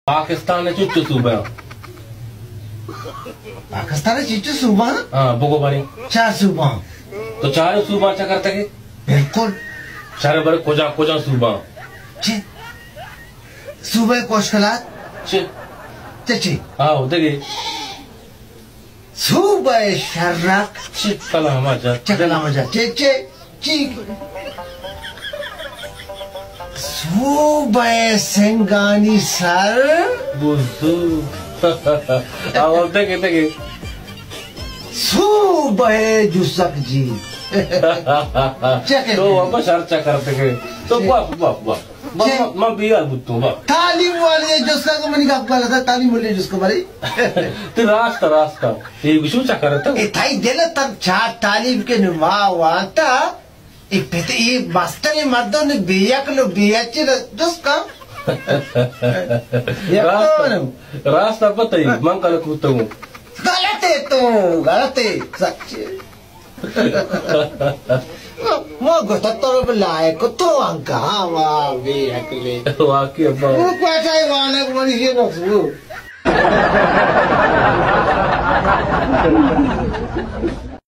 پاکستان ءِ چنچو صوبہ آں؟ پاکستان ءِ چنچو صوبہ آں؟ ہاں، بگو باریں۔ چار صوبہ آں۔ تو چاریں صوبہ آں چکر تکے؟ بالکل۔ چاریں بارے کجا، کجا صوبہ آں؟ چی؟ صوبہ کوشکلات؟ چی؟ چی، چی؟ ہاں، دگے۔ صوبہ شرق۔ چی کلام جا۔ چی کلام جا۔ چی، چی، چی۔ صوبہ سنگانی سر۔ بزو۔ آ، دگے، دگے۔ صوبہ جسک جی۔ چکے تو دگے۔ واپس ہر چکر تکے۔ تو چی؟ واہ، واہ، واہ۔ من، چی؟ من، من بیار بوتوں، با۔ تعلیم والے جسکا کو منی گپ والا تھا، تعلیم والے جسکا بھائی۔ تو راست، راست۔ یہ گشو چکر تھا۔ اے تھائی دل تر چار تعلیم کے نما وانتا۔ اے پتے، اے مستریں مردم نے بے عقل و بے اچے جسکا۔ یک راست، تو۔ راست پتہ ہی، من کل کوتوں۔ غلط ہے تو، غلط ہے، سچ ہے۔ ما گوشت تو لائق تو انکا، ہاں، واہ، بے عقلے۔ واقعی ابا۔ وہ کوئٹہ ہی وانے کو منی یہ نقص وہ۔